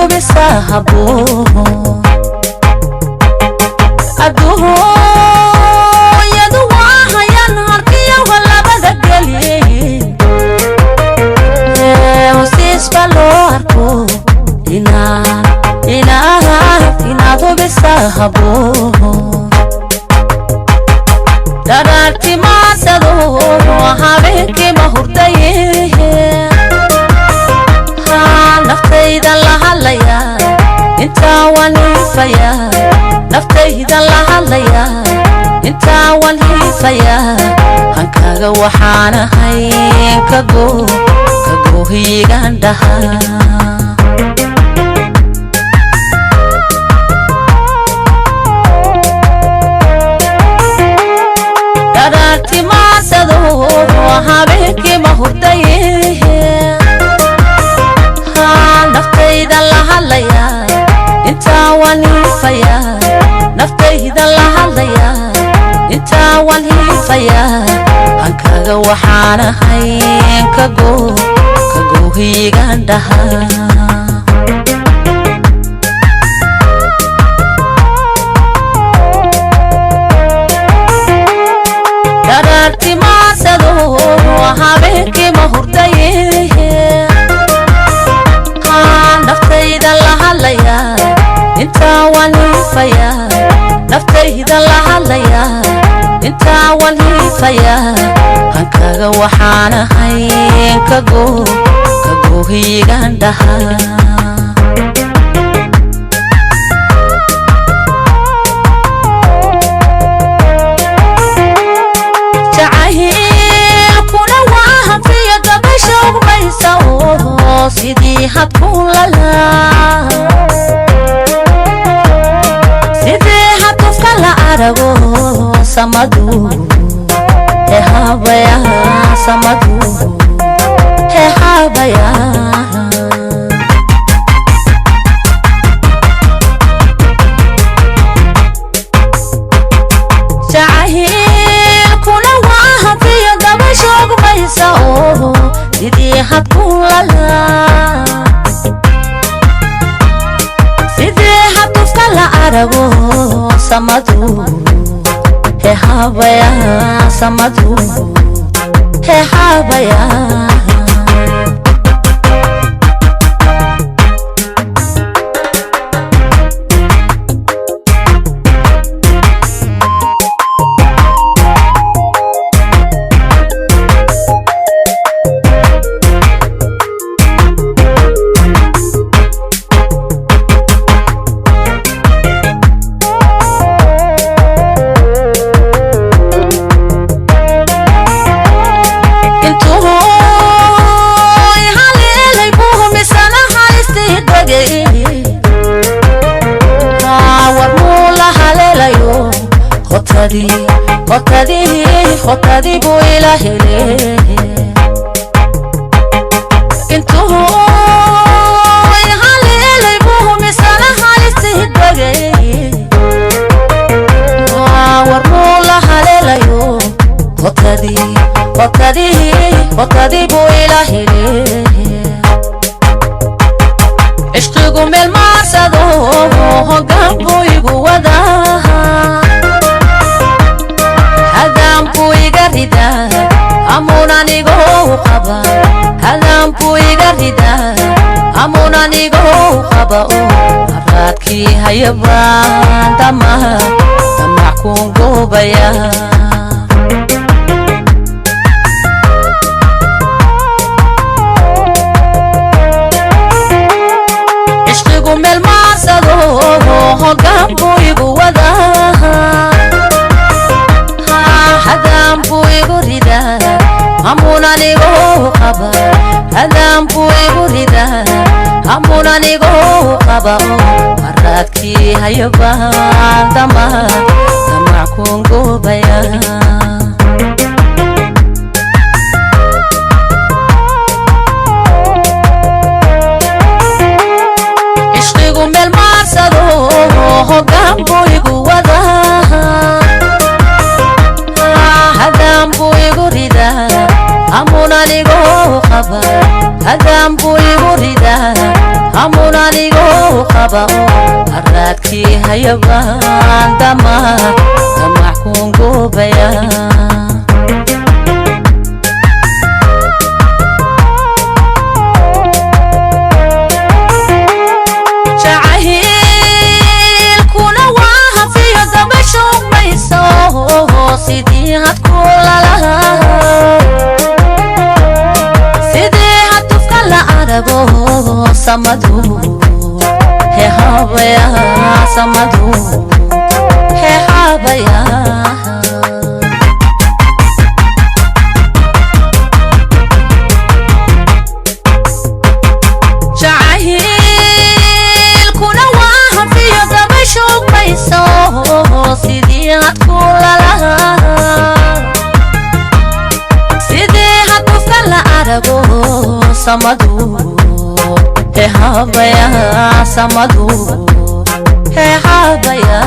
hubisaa habboon adduunyadu waa hayaan harkiyaha labada geli hosiisba loo arko inaad hubisaa habboon dharaartimaasado habeenkii ma hurdaye naftayda la hadlaya intaa waan hiifaya naftayda la hadlaya intaa waan hiifaya hankaaga waxaan ahay kagoohiyigan dhahaa dharaartimaasado habeenkii ma hurdaye naftayda la hadlaya intaa waan hiifaya naftayda la hadlaya intaa waan hiifaya hankaaga waxaan ahay kagoohiyigan dhahaa dharaartimaasado habeenkii ma hurdaye naftayda la hadlaya intaa waan hiifaya naftayda la hadlaya intaa waan hiifaya hankaaga waxaan ahay kagoohiyigan dhahaa jacaylkuna waa hantiya dabasha ugmaysa oo sidii hadku lalaa sidii hadufka la arago samadu hehaabaya samadu hehaabaya jacaylkuna waa hantiya dabasha ugmaysa oo sidii hadku lalaa sidii hadufka la arago samadu hehaabaya samadu hehaabaya hotadii buu ila hele intuu haleelay buu misana halistii dhagay war muu la haleelayo hotadii buu ila hele cishqigu meel maarsado hoggaan buu igu wadaa hadaan buu iga ridaa amuun anigoo qaba hadaan buu iga ridaa amuun anigoo qaba oo haraadkii hayabaan damac kuun goobaya cishqigu meel maarsado hoggaan buu igu wadaa hadaan buu igu ridaa amuun anigoo qaba hadaan buu igu ridaa amuun anigoo qaba oo haraadkii hayabaan damac kuun goobaya cishqigu meel maarsado hoggaan buu igu wadaa hadaan buu igu ridaa amuun anigoo qaba hadaan buu igu ridaa amuun anigoo qaba haraadkii hayabaan damac damac kuungoobaya. Jacaylkuna waa hafiyo dabashoogmayso, sidii hadku lalaha, sidii hadufka la arago samadu hehaabaya, samadu hehaabaya. Jacaylkuna waa hafiyo dabashoogmayso, sidii hadku lalaha, sidii hadufka la arago samadu hehaabaya, samadu hehaabaya.